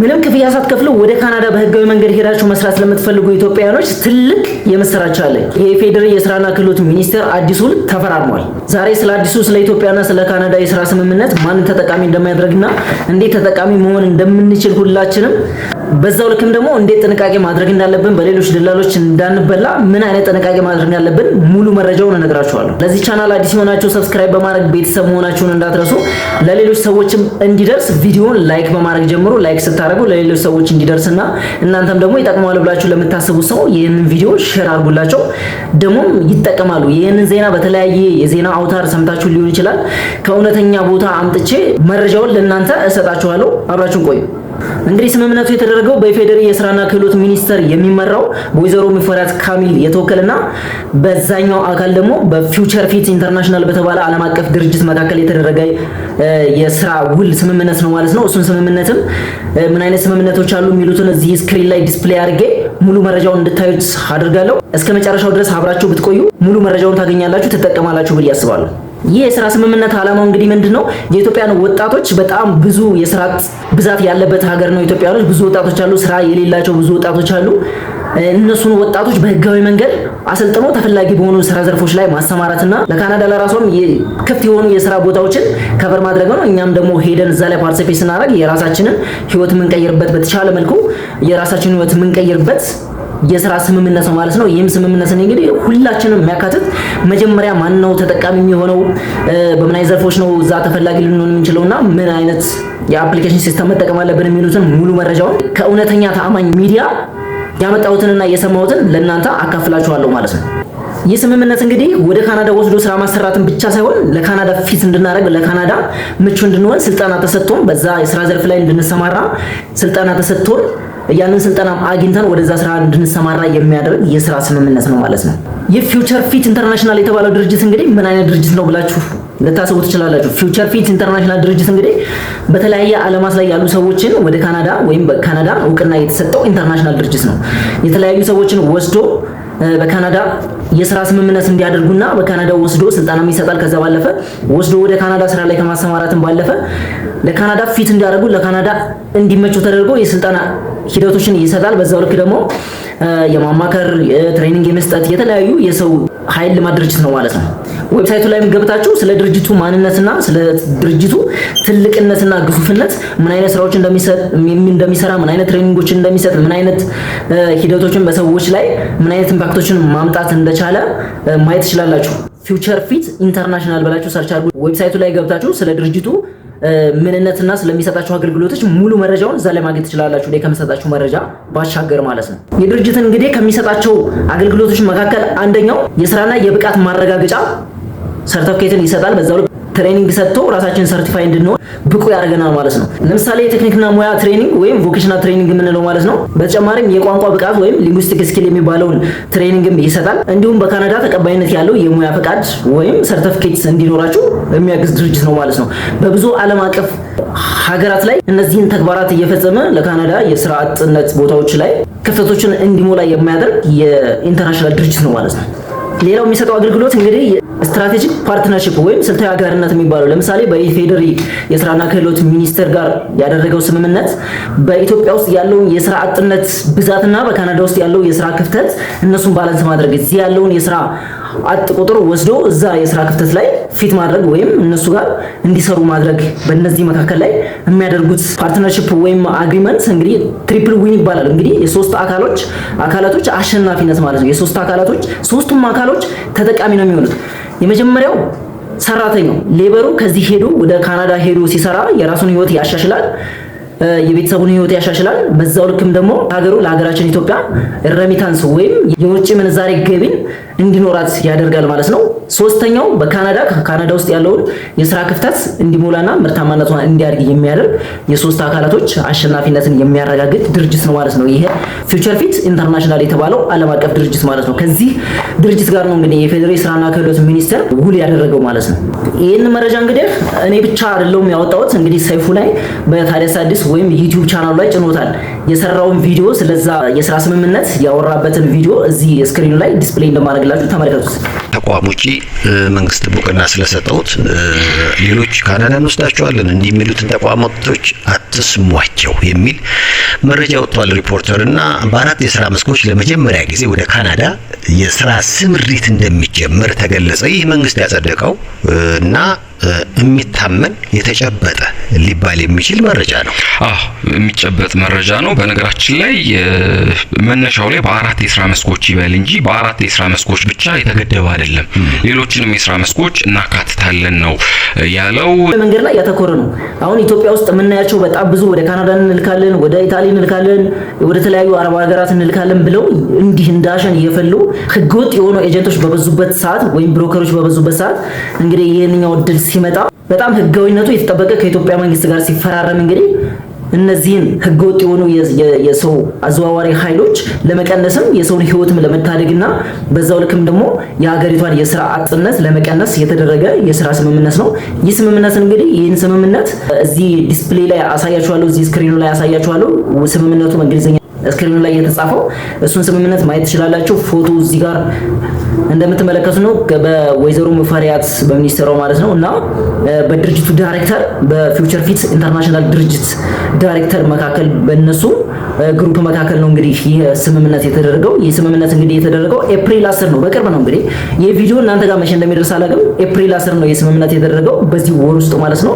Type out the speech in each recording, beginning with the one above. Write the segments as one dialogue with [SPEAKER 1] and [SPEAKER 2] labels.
[SPEAKER 1] ምንም ክፍያ ሳትከፍሉ ወደ ካናዳ በህጋዊ መንገድ ሄዳችሁ መስራት ለምትፈልጉ ኢትዮጵያውያኖች ትልቅ የምስራች አለ። የኢፌዴሪ የስራና ክህሎት ሚኒስቴር አዲስ ውል ተፈራርሟል። ዛሬ ስለ አዲሱ ስለ ኢትዮጵያና ስለ ካናዳ የስራ ስምምነት ማንን ተጠቃሚ እንደሚያደርግና እንዴት ተጠቃሚ መሆን እንደምንችል ሁላችንም በዛው ልክም ደግሞ እንዴት ጥንቃቄ ማድረግ እንዳለብን፣ በሌሎች ደላሎች እንዳንበላ ምን አይነት ጥንቃቄ ማድረግ እንዳለብን ሙሉ መረጃውን እነግራችኋለሁ። ለዚህ ቻናል አዲስ የሆናችሁ subscribe በማድረግ ቤተሰብ መሆናችሁን እንዳትረሱ። ለሌሎች ሰዎችም እንዲደርስ ቪዲዮውን like በማድረግ ጀምሮ like ስታደርጉ ለሌሎች ሰዎች እንዲደርስና እናንተም ደግሞ ይጠቅመዋል ብላችሁ ለምታስቡ ሰው ይህንን ቪዲዮ share አድርጉላቸው፣ ደግሞም ይጠቀማሉ። ይህንን ዜና በተለያየ የዜና አውታር ሰምታችሁ ሊሆን ይችላል። ከእውነተኛ ቦታ አምጥቼ መረጃውን ለእናንተ እሰጣችኋለሁ። አብራችሁን ቆዩ። እንግዲህ ስምምነቱ የተደረገው በኢፌዴሪ የስራና ክህሎት ሚኒስቴር የሚመራው በወይዘሮ ሙፈሪያት ካሚል የተወከለና በዛኛው አካል ደግሞ በ Future Fit International በተባለ ዓለም አቀፍ ድርጅት መካከል የተደረገ የስራ ውል ስምምነት ነው ማለት ነው። እሱን ስምምነትም ምን አይነት ስምምነቶች አሉ የሚሉትን እዚህ screen ላይ display አድርጌ ሙሉ መረጃውን እንድታዩት አድርጋለሁ። እስከ መጨረሻው ድረስ አብራችሁ ብትቆዩ ሙሉ መረጃውን ታገኛላችሁ፣ ትጠቀማላችሁ ብዬ አስባለሁ። ይህ የስራ ስምምነት ዓላማው እንግዲህ ምንድን ነው? የኢትዮጵያን ወጣቶች፣ በጣም ብዙ የስራ ብዛት ያለበት ሀገር ነው። ኢትዮጵያኖች ብዙ ወጣቶች አሉ፣ ስራ የሌላቸው ብዙ ወጣቶች አሉ። እነሱን ወጣቶች በህጋዊ መንገድ አሰልጥኖ ተፈላጊ በሆኑ ስራ ዘርፎች ላይ ማሰማራትና ለካናዳ ለራሷም ክፍት የሆኑ የስራ ቦታዎችን cover ማድረግ ነው። እኛም ደግሞ ሄደን እዛ ላይ participate ስናደርግ የራሳችንን ህይወት የምንቀይርበት፣ በተሻለ መልኩ የራሳችንን ህይወት የምንቀይርበት የስራ ስምምነት ነው ማለት ነው። ይህም ስምምነት እንግዲህ ሁላችንም የሚያካትት፣ መጀመሪያ ማን ነው ተጠቃሚ የሚሆነው፣ በምን አይነት ዘርፎች ነው እዛ ተፈላጊ ልንሆን የምንችለውና ምን አይነት የ application system መጠቀም አለብን የሚሉትን ሙሉ መረጃውን ከእውነተኛ ተአማኝ ሚዲያ ያመጣሁትንና የሰማሁትን ለእናንተ አካፍላችኋለሁ ማለት ነው። ይህ ስምምነት እንግዲህ ወደ ካናዳ ወስዶ ስራ ማሰራትን ብቻ ሳይሆን ለካናዳ fit እንድናደርግ፣ ለካናዳ ምቹ እንድንሆን ስልጠና ተሰጥቶን፣ በዛ የስራ ዘርፍ ላይ እንድንሰማራ ስልጠና ተሰጥቶን፣ ያንን ስልጠና አግኝተን ወደዛ ስራ እንድንሰማራ የሚያደርግ የስራ ስምምነት ነው ማለት ነው። ይህ Future Fit International የተባለው ድርጅት እንግዲህ ምን አይነት ድርጅት ነው ብላችሁ ልታስቡ ትችላላችሁ። Future Fit International ድርጅት እንግዲህ በተለያየ ዓለማት ላይ ያሉ ሰዎችን ወደ ካናዳ ወይም በካናዳ እውቅና የተሰጠው international ድርጅት ነው። የተለያዩ ሰዎችን ወስዶ በካናዳ የስራ ስምምነት እንዲያደርጉና በካናዳ ወስዶ ስልጠናም ይሰጣል። ከዛ ባለፈ ወስዶ ወደ ካናዳ ስራ ላይ ከማሰማራትም ባለፈ ለካናዳ fit እንዲያደርጉ፣ ለካናዳ እንዲመቹ ተደርጎ የስልጠና ሂደቶችን ይሰጣል። በዛው ልክ ደግሞ የማማከር፣ training የመስጠት፣ የተለያዩ የሰው ኃይል ልማት ድርጅት ነው ማለት ነው። Website ኡ ላይም ገብታችሁ ስለ ድርጅቱ ማንነትና ስለ ድርጅቱ ትልቅነትና ግዙፍነት፣ ምን አይነት ስራዎች እንደሚሰራ፣ ምን አይነት training ኦችን እንደሚሰጥ፣ ምን አይነት ሂደቶችን በሰዎች ላይ ምን አይነት impact ኦችን ማምጣት እንደቻለ ማየት ትችላላችሁ። Future Fit International ብላችሁ search አድርጉ። Website ኡ ላይ ገብታችሁ ስለ ድርጅቱ ምንነትና ስለሚሰጣቸው አገልግሎቶች ሙሉ መረጃውን እዛ ላይ ማግኘት ትችላላችሁ። እኔ ከምሰጣችሁ መረጃ ባሻገር ማለት ነው። የድርጅትን እንግዲህ ከሚሰጣቸው አገልግሎቶች መካከል አንደኛው የስራና የብቃት ማረጋገጫ ሰርተፍኬትን ይሰጣል። በዛው training ሰጥቶ ራሳችንን certify እንድንሆን ብቁ ያደርገናል ማለት ነው። ለምሳሌ የቴክኒክና ሙያ training ወይም vocational training የምንለው ማለት ነው። በተጨማሪም የቋንቋ ብቃት ወይም linguistic skill የሚባለውን training ም ይሰጣል። እንዲሁም በካናዳ ተቀባይነት ያለው የሙያ ፈቃድ ወይም ሰርተፍኬት እንዲኖራችሁ የሚያግዝ ድርጅት ነው ማለት ነው። በብዙ ዓለም አቀፍ ሀገራት ላይ እነዚህን ተግባራት እየፈጸመ ለካናዳ የስራ አጥነት ቦታዎች ላይ ክፍተቶችን እንዲሞላ የሚያደርግ የ international ድርጅት ነው ማለት ነው። ሌላው የሚሰጠው አገልግሎት እንግዲህ strategic partnership ወይም ስልታዊ አጋርነት የሚባለው፣ ለምሳሌ በኢፌዴሪ የስራና ክህሎት ሚኒስቴር ጋር ያደረገው ስምምነት በኢትዮጵያ ውስጥ ያለውን የስራ አጥነት ብዛትና በካናዳ ውስጥ ያለው የስራ ክፍተት እነሱን balance ማድረግ፣ እዚህ ያለውን የስራ አጥ ቁጥር ወስዶ እዛ የስራ ክፍተት ላይ fit ማድረግ ወይም እነሱ ጋር እንዲሰሩ ማድረግ፣ በእነዚህ መካከል ላይ የሚያደርጉት partnership ወይም agreement እንግዲህ triple win ይባላል። እንግዲህ የሶስት አካላቶች አሸናፊነት ማለት ነው። የሶስት አካላቶች፣ ሶስቱም አካሎች ተጠቃሚ ነው የሚሆኑት። የመጀመሪያው ሰራተኛው labor ኡ ከዚህ ሄዶ ወደ ካናዳ ሄዶ ሲሰራ የራሱን ህይወት ያሻሽላል፣ የቤተሰቡን ህይወት ያሻሽላል። በዛው ልክም ደግሞ ሀገሩ ለሀገራችን ኢትዮጵያ remittance ወይም የውጭ ምንዛሬ ገቢን እንዲኖራት ያደርጋል ማለት ነው። ሶስተኛው በካናዳ ካናዳ ውስጥ ያለውን የስራ ክፍተት እንዲሞላና ምርታማነቷን እንዲያድግ የሚያደርግ የሶስት አካላቶች አሸናፊነትን የሚያረጋግጥ ድርጅት ነው ማለት ነው። ይሄ Future Fit International የተባለው ዓለም አቀፍ ድርጅት ማለት ነው። ከዚህ ድርጅት ጋር ነው እንግዲህ የፌዴራል ስራና ክህሎት ሚኒስቴር ውል ያደረገው ማለት ነው። ይህን መረጃ እንግዲህ እኔ ብቻ አይደለሁም ያወጣሁት። እንግዲህ ሰይፉ ላይ በታዲያስ አዲስ ወይም YouTube channel ኡ ላይ ጭኖታል። የሰራውን ቪዲዮ፣ ስለዛ የስራ ስምምነት ያወራበትን ቪዲዮ እዚህ screen ኡ ላይ display እንደማደርግላችሁ ተመልከቱት።
[SPEAKER 2] ተቋም ውጪ መንግስት እውቅና ስለሰጠውት ሌሎች ካናዳ እንወስዳቸዋለን እንዲህ የሚሉትን ተቋማቶች አትስሟቸው የሚል መረጃ ወጥቷል። ሪፖርተር እና በአራት የስራ መስኮች ለመጀመሪያ ጊዜ ወደ ካናዳ የስራ ስምሪት እንደሚጀመር ተገለጸ። ይህ መንግስት ያጸደቀው እና የሚታመን የተጨበጠ ሊባል የሚችል መረጃ ነው።
[SPEAKER 3] አዎ፣ የሚጨበጥ መረጃ ነው። በነገራችን ላይ መነሻው ላይ በአራት የስራ መስኮች ይበል እንጂ በአራት የስራ መስኮች ብቻ የተገደበ አይደለም። ሌሎችንም የስራ መስኮች እናካትታለን ነው ያለው።
[SPEAKER 1] መንገድ ላይ ያተኮረ ነው። አሁን ኢትዮጵያ ውስጥ የምናያቸው በጣም ብዙ ወደ ካናዳ እንልካለን፣ ወደ ኢታሊ እንልካለን፣ ወደ ተለያዩ አረብ ሀገራት እንልካለን ብለው እንዲህ እንዳሸን እየፈሉ ህገወጥ የሆኑ agent ኦች በበዙበት ሰዓት ወይም broker ኦች በበዙበት ሰዓት እንግዲህ ይህንኛው እድል ሲመጣ በጣም ህጋዊነቱ የተጠበቀ ከኢትዮጵያ መንግስት ጋር ሲፈራረም እንግዲህ እነዚህን ህገወጥ የሆኑ የሰው አዘዋዋሪ ኃይሎች ለመቀነስም የሰውን ህይወትም ለመታደግና በዛው ልክም ደግሞ የሀገሪቷን የስራ አጥነት ለመቀነስ የተደረገ የስራ ስምምነት ነው። ይህ ስምምነት እንግዲህ ይህን ስምምነት እዚህ display ላይ አሳያችኋለሁ፣ እዚህ screen ኑ ላይ አሳያችኋለሁ። ስምምነቱ በእንግሊዝኛ screen ኑ ላይ የተጻፈው እሱን ስምምነት ማየት ትችላላችሁ። ፎቶ እዚህ ጋር እንደምትመለከቱ ነው። በወይዘሮ ሙፈሪያት በሚኒስትሯ ማለት ነው እና በድርጅቱ ዳይሬክተር በ Future Fit International ድርጅት ዳይሬክተር መካከል በእነሱ group መካከል ነው እንግዲህ ይህ ስምምነት የተደረገው። ይህ ስምምነት እንግዲህ የተደረገው ኤፕሪል 10 ነው፣ በቅርብ ነው። እንግዲህ ይህ ቪዲዮ እናንተ ጋር መቼ እንደሚደርስ አላውቅም። ኤፕሪል 10 ነው ይህ ስምምነት የተደረገው በዚህ ወር ውስጥ ማለት ነው።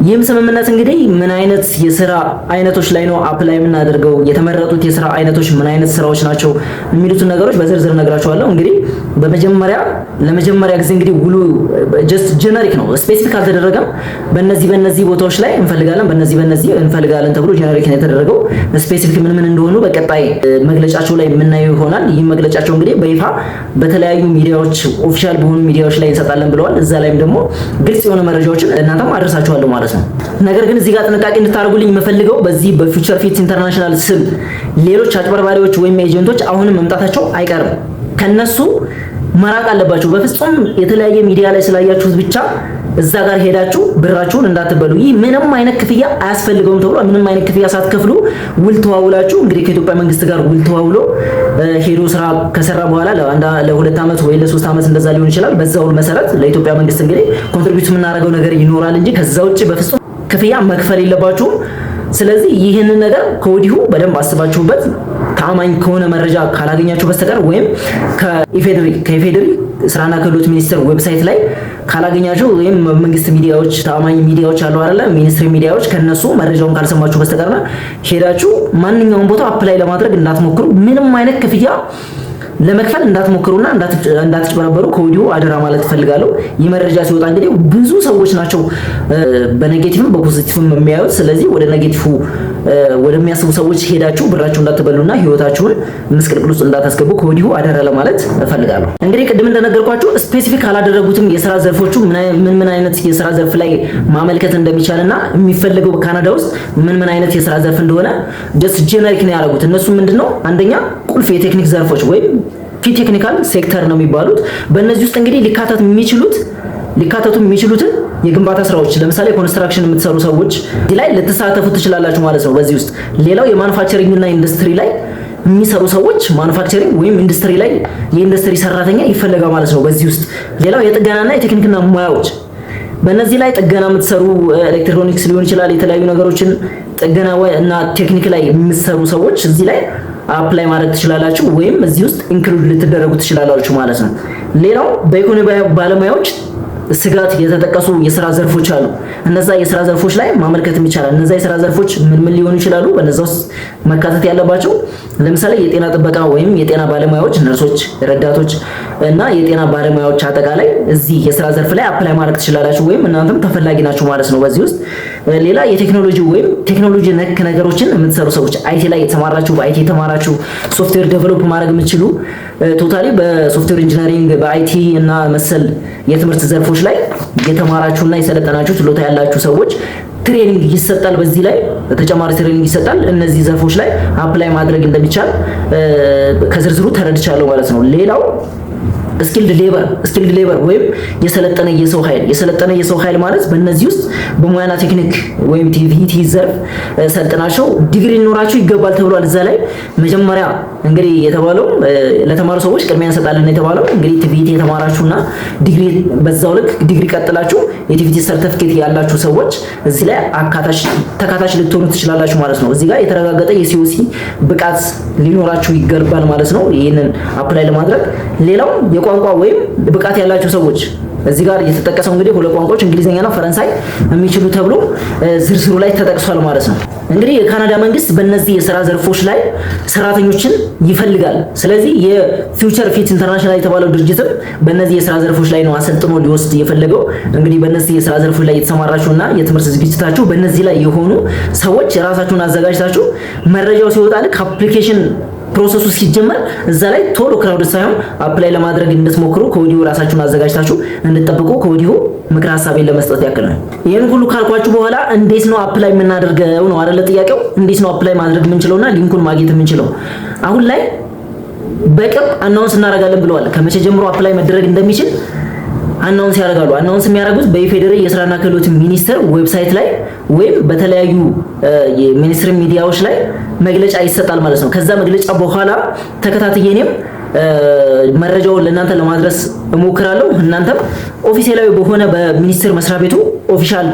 [SPEAKER 1] ይህም ስምምነት እንግዲህ ምን አይነት የስራ አይነቶች ላይ ነው apply የምናደርገው፣ የተመረጡት የስራ አይነቶች ምን አይነት ስራዎች ናቸው የሚሉትን ነገሮች በዝርዝር እነግራችኋለሁ። እንግዲህ በመጀመሪያ ለመጀመሪያ ጊዜ እንግዲህ ውሉ just generic ነው፣ specific አልተደረገም። በእነዚህ በእነዚህ ቦታዎች ላይ እንፈልጋለን፣ በእነዚህ በእነዚህ እንፈልጋለን ተብሎ generic ነው የተደረገው። Specific ምን ምን እንደሆኑ በቀጣይ መግለጫቸው ላይ የምናየው ይሆናል። ይህ መግለጫቸው እንግዲህ በይፋ በተለያዩ ሚዲያዎች፣ official በሆኑ ሚዲያዎች ላይ እንሰጣለን ብለዋል። እዛ ላይም ደግሞ ግልጽ የሆነ መረጃዎችን እናንተም አደርሳችኋለሁ ማለት ነው። ነገር ግን እዚህ ጋር ጥንቃቄ እንድታደርጉልኝ የምፈልገው በዚህ በ Future Fit International ስም ሌሎች አጭበርባሪዎች ወይም agent ኦች አሁንም መምጣታቸው አይቀርም። ከነሱ መራቅ አለባችሁ። በፍጹም የተለያየ ሚዲያ ላይ ስላያችሁት ብቻ እዛ ጋር ሄዳችሁ ብራችሁን እንዳትበሉ። ይህ ምንም አይነት ክፍያ አያስፈልገውም ተብሎ ምንም አይነት ክፍያ ሳትከፍሉ ውል ተዋውላችሁ እንግዲህ ከኢትዮጵያ መንግስት ጋር ውል ተዋውሎ ሄዶ ስራ ከሰራ በኋላ ለ2 ዓመት ወይ ለ3 ዓመት እንደዛ ሊሆን ይችላል። በዛ ውል መሰረት ለኢትዮጵያ መንግስት እንግዲህ contribute የምናደርገው ነገር ይኖራል እንጂ ከዛ ውጭ በፍጹም ክፍያ መክፈል የለባችሁም። ስለዚህ ይህንን ነገር ከወዲሁ በደንብ አስባችሁበት ታማኝ ከሆነ መረጃ ካላገኛችሁ በስተቀር ወይም ከኢፌዴሪ ስራና ክህሎት ሚኒስቴር website ላይ ካላገኛችሁ ወይም መንግስት ሚዲያዎች፣ ታማኝ ሚዲያዎች አሉ አይደለ? Mainstream ሚዲያዎች፣ ከነሱ መረጃውን ካልሰማችሁ በስተቀር ሄዳችሁ ማንኛውም ቦታ apply ለማድረግ እንዳትሞክሩ። ምንም አይነት ክፍያ ለመክፈል እንዳትሞክሩና እንዳትጭበረበሩ ከወዲሁ አደራ ማለት እፈልጋለሁ። ይህ መረጃ ሲወጣ እንግዲህ ብዙ ሰዎች ናቸው በኔጌቲቭም በፖዚቲቭም የሚያዩት። ስለዚህ ወደ negative ወደሚያስቡ ሰዎች ሄዳችሁ ብራችሁ እንዳትበሉና ህይወታችሁን ምስቅልቅል ውስጥ እንዳታስገቡ ከወዲሁ አደራ ለማለት እፈልጋለሁ። እንግዲህ ቅድም እንደነገርኳችሁ specific አላደረጉትም የስራ ዘርፎቹ ምን ምን አይነት የስራ ዘርፍ ላይ ማመልከት እንደሚቻልና የሚፈለገው ካናዳ ውስጥ ምን ምን አይነት የስራ ዘርፍ እንደሆነ just generic ነው ያደረጉት። እነሱ ምንድነው አንደኛ ቁልፍ የቴክኒክ ዘርፎች ወይም key technical sector ነው የሚባሉት። በእነዚህ ውስጥ እንግዲህ ሊካተቱ የሚችሉትን የግንባታ ስራዎች ለምሳሌ construction የምትሰሩ ሰዎች እዚህ ላይ ልትሳተፉ ትችላላችሁ ማለት ነው። በዚህ ውስጥ ሌላው የ manufacturing እና ኢንዱስትሪ ላይ የሚሰሩ ሰዎች፣ manufacturing ወይም ኢንዱስትሪ ላይ የኢንዱስትሪ ሰራተኛ ይፈለጋል ማለት ነው። በዚህ ውስጥ ሌላው የጥገናና የቴክኒክና ሙያዎች፣ በእነዚህ ላይ ጥገና የምትሰሩ ኤሌክትሮኒክስ ሊሆን ይችላል፣ የተለያዩ ነገሮችን ጥገና እና ቴክኒክ ላይ የምትሰሩ ሰዎች እዚህ ላይ apply ማድረግ ትችላላችሁ ወይም እዚህ ውስጥ include ልትደረጉ ትችላላችሁ ማለት ነው። ሌላው በኢኮኖሚ ባለሙያዎች ስጋት የተጠቀሱ የስራ ዘርፎች አሉ። እነዛ የስራ ዘርፎች ላይ ማመልከትም ይቻላል። እነዛ የስራ ዘርፎች ምን ምን ሊሆኑ ይችላሉ? በነዛ ውስጥ መካተት ያለባቸው ለምሳሌ የጤና ጥበቃ ወይም የጤና ባለሙያዎች፣ ነርሶች፣ ረዳቶች እና የጤና ባለሙያዎች አጠቃላይ እዚህ የስራ ዘርፍ ላይ apply ማድረግ ትችላላችሁ ወይም እናንተም ተፈላጊ ናችሁ ማለት ነው። በዚህ ውስጥ ሌላ የቴክኖሎጂ ወይም ቴክኖሎጂ ነክ ነገሮችን የምትሰሩ ሰዎች፣ IT ላይ የተማራችሁ፣ በ IT የተማራችሁ፣ software develop ማድረግ የምትችሉ፣ totally በ software engineering፣ በ IT እና መሰል የትምህርት ዘርፎች ላይ የተማራችሁና የሰለጠናችሁ ችሎታ ያላችሁ ሰዎች training ይሰጣል። በዚህ ላይ ተጨማሪ training ይሰጣል። እነዚህ ዘርፎች ላይ apply ማድረግ እንደሚቻል ከዝርዝሩ ተረድቻለሁ ማለት ነው። ሌላው Skilled labor ወይም የሰለጠነ የሰው ኃይል። የሰለጠነ የሰው ኃይል ማለት በእነዚህ ውስጥ በሙያና ቴክኒክ ወይም TVET ዘርፍ ሰልጥናቸው ዲግሪ ሊኖራቸው ይገባል ተብሏል። እዛ ላይ መጀመሪያ እንግዲህ የተባለው ለተማሩ ሰዎች ቅድሚያ እንሰጣለን የተባለው እንግዲህ TVET የተማራችሁና ዲግሪ፣ በዛው ልክ ዲግሪ ቀጥላችሁ የ TVET ሰርተፊኬት ያላችሁ ሰዎች እዚህ ላይ አካታች ተካታች ልትሆኑ ትችላላችሁ ማለት ነው። እዚህ ጋር የተረጋገጠ የ COC ብቃት ሊኖራችሁ ይገባል ማለት ነው፣ ይህንን apply ለማድረግ። ሌላው የቋንቋ ወይም ብቃት ያላቸው ሰዎች፣ እዚህ ጋር የተጠቀሰው እንግዲህ ሁለት ቋንቋዎች እንግሊዝኛና ፈረንሳይ የሚችሉ ተብሎ ዝርዝሩ ላይ ተጠቅሷል ማለት ነው። እንግዲህ የካናዳ መንግስት በእነዚህ የስራ ዘርፎች ላይ ሰራተኞችን ይፈልጋል። ስለዚህ የ Future Fit International የተባለው ድርጅትም በእነዚህ የስራ ዘርፎች ላይ ነው አሰልጥኖ ሊወስድ የፈለገው። እንግዲህ በእነዚህ የስራ ዘርፎች ላይ የተሰማራችሁና የትምህርት ዝግጅታችሁ በእነዚህ ላይ የሆኑ ሰዎች የራሳችሁን አዘጋጅታችሁ መረጃው ሲወጣ ልክ application process ኡ ሲጀመር እዛ ላይ ቶሎ crowd ሳይሆን apply ለማድረግ እንድትሞክሩ፣ ከወዲሁ ራሳችሁን አዘጋጅታችሁ እንድትጠብቁ ከወዲሁ ምክር ሀሳቤን ለመስጠት ያክል ነው። ይህን ሁሉ ካልኳችሁ በኋላ እንዴት ነው apply የምናደርገው ነው አይደለ ጥያቄው? እንዴት ነው apply ማድረግ የምንችለውና link ኡን ማግኘት የምንችለው? አሁን ላይ በቅርብ announce እናደርጋለን ብለዋል። ከመቼ ጀምሮ apply መደረግ እንደሚችል announce ያደርጋሉ። Announce የሚያደርጉት በኢፌዴሪ የስራና ክህሎት ሚኒስቴር website ላይ ወይም በተለያዩ የሚኒስትር ሚዲያዎች ላይ መግለጫ ይሰጣል ማለት ነው። ከዛ መግለጫ በኋላ ተከታትዬ እኔም መረጃውን ለእናንተ ለማድረስ እሞክራለሁ። እናንተም ኦፊሴላዊ በሆነ በሚኒስቴር መስሪያ ቤቱ official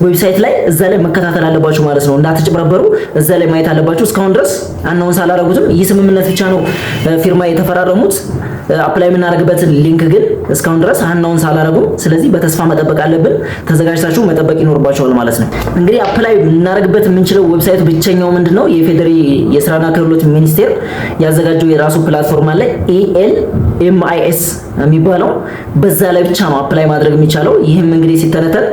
[SPEAKER 1] website ላይ እዛ ላይ መከታተል አለባችሁ ማለት ነው። እንዳትጭበረበሩ እዛ ላይ ማየት አለባችሁ። እስካሁን ድረስ announce አላደረጉትም። ይህ ስምምነት ብቻ ነው ፊርማ የተፈራረሙት። Apply የምናደርግበትን link ግን እስካሁን ድረስ announce አላደረጉም። ስለዚህ በተስፋ መጠበቅ አለብን። ተዘጋጅታችሁ መጠበቅ ይኖርባችኋል ማለት ነው። እንግዲህ apply ልናደርግበት የምንችለው website ኡ ብቸኛው ምንድነው? የፌዴሪ የስራና ክህሎት ሚኒስቴር ያዘጋጀው የራሱ platform አለ፣ ELMIS የሚባለው። በዛ ላይ ብቻ ነው apply ማድረግ የሚቻለው። ይህም እንግዲህ ሲተነተን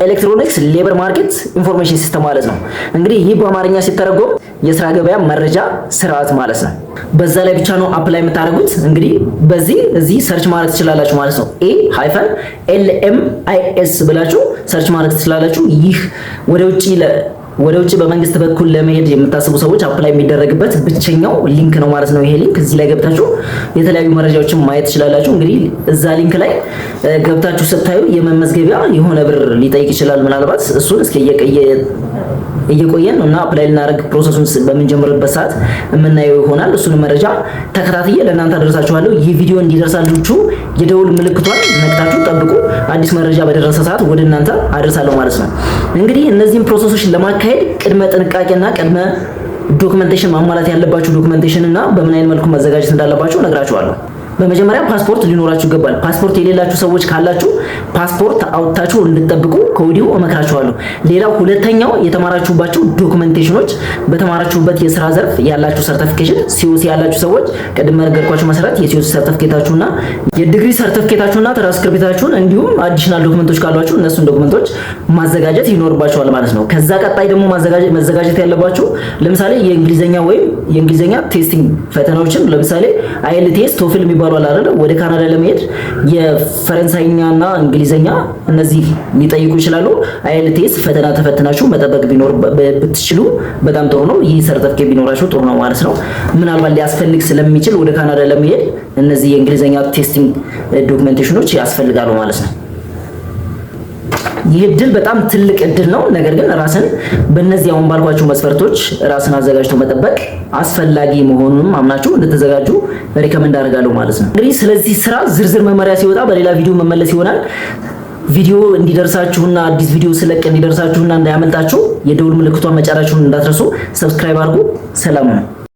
[SPEAKER 1] Electronics Labor Market Information System ማለት ነው። እንግዲህ ይህ በአማርኛ ሲተረጎም የስራ ገበያ መረጃ ስርዓት ማለት ነው። በዛ ላይ ብቻ ነው apply የምታደርጉት። እንግዲህ በዚህ እዚህ search ማድረግ ትችላላችሁ ማለት ነው። E-LMIS ብላችሁ search ማድረግ ትችላላችሁ። ይህ ወደ ውጭ በመንግስት በኩል ለመሄድ የምታስቡ ሰዎች apply የሚደረግበት ብቸኛው link ነው ማለት ነው። ይሄ link እዚህ ላይ ገብታችሁ የተለያዩ መረጃዎችን ማየት ትችላላችሁ። እንግዲህ እዛ link ላይ ገብታችሁ ስታዩ የመመዝገቢያ የሆነ ብር ሊጠይቅ ይችላል። ምናልባት እሱን እስኪ እየቆየን እና apply ልናደርግ process ኡን በምንጀምርበት ሰዓት የምናየው ይሆናል። እሱን መረጃ ተከታትዬ ለእናንተ አደርሳችኋለሁ። ይህ ቪዲዮ እንዲደርሳችሁ የደውል ምልክቷን ነክታችሁ ጠብቁ። አዲስ መረጃ በደረሰ ሰዓት ወደ እናንተ አደርሳለሁ ማለት ነው። እንግዲህ እነዚህን process ኦች ለማካሄድ ቅድመ ጥንቃቄና ቅድመ documentation፣ ማሟላት ያለባችሁ documentation እና በምን አይነት መልኩ መዘጋጀት እንዳለባችሁ እነግራችኋለሁ። በመጀመሪያ ፓስፖርት ሊኖራችሁ ይገባል። ፓስፖርት የሌላችሁ ሰዎች ካላችሁ ፓስፖርት አውጥታችሁ እንድትጠብቁ ከወዲሁ እመክራችኋለሁ። ሌላው ሁለተኛው የተማራችሁባቸው documentation ኦች፣ በተማራችሁበት የስራ ዘርፍ ያላችሁ certification፣ COC ያላችሁ ሰዎች ቅድም በነገርኳችሁ መሰረት የ COC ሰርቲፊኬታችሁና የዲግሪ ሰርቲፊኬታችሁና ትራንስክሪፕታችሁን እንዲሁም additional document ኦች ካሏችሁ እነሱን document ኦች ማዘጋጀት ይኖርባችኋል ማለት ነው። ከዛ ቀጣይ ደግሞ መዘጋጀት ያለባችሁ ለምሳሌ የእንግሊዘኛ ወይም የእንግሊዘኛ testing ፈተናዎችን፣ ለምሳሌ IELTS፣ TOEFL የሚባሉ አለ አይደል? ወደ ካናዳ ለመሄድ የፈረንሳይኛና እንግሊዘኛ እነዚህ ሊጠይቁ ይችላሉ። IELTS ፈተና ተፈትናችሁ መጠበቅ ቢኖር ብትችሉ በጣም ጥሩ ነው። ይህ ሰርተፍኬት ቢኖራችሁ ጥሩ ነው ማለት ነው። ምናልባት ሊያስፈልግ ስለሚችል ወደ ካናዳ ለመሄድ እነዚህ የእንግሊዘኛ testing documentation ኦች ያስፈልጋሉ ማለት ነው። ይህ እድል በጣም ትልቅ እድል ነው። ነገር ግን ራስን በእነዚህ አሁን ባልኳቸው መስፈርቶች ራስን አዘጋጅቶ መጠበቅ አስፈላጊ መሆኑንም አምናችሁ እንድትዘጋጁ recommend አደርጋለሁ ማለት ነው። እንግዲህ ስለዚህ ስራ ዝርዝር መመሪያ ሲወጣ በሌላ ቪዲዮ መመለስ ይሆናል። ቪዲዮ እንዲደርሳችሁና አዲስ ቪዲዮ ስለቅ እንዲደርሳችሁና እንዳያመልጣችሁ የደውል ምልክቷን መጫናችሁን እንዳትረሱ። Subscribe አድርጉ። ሰላም ነው።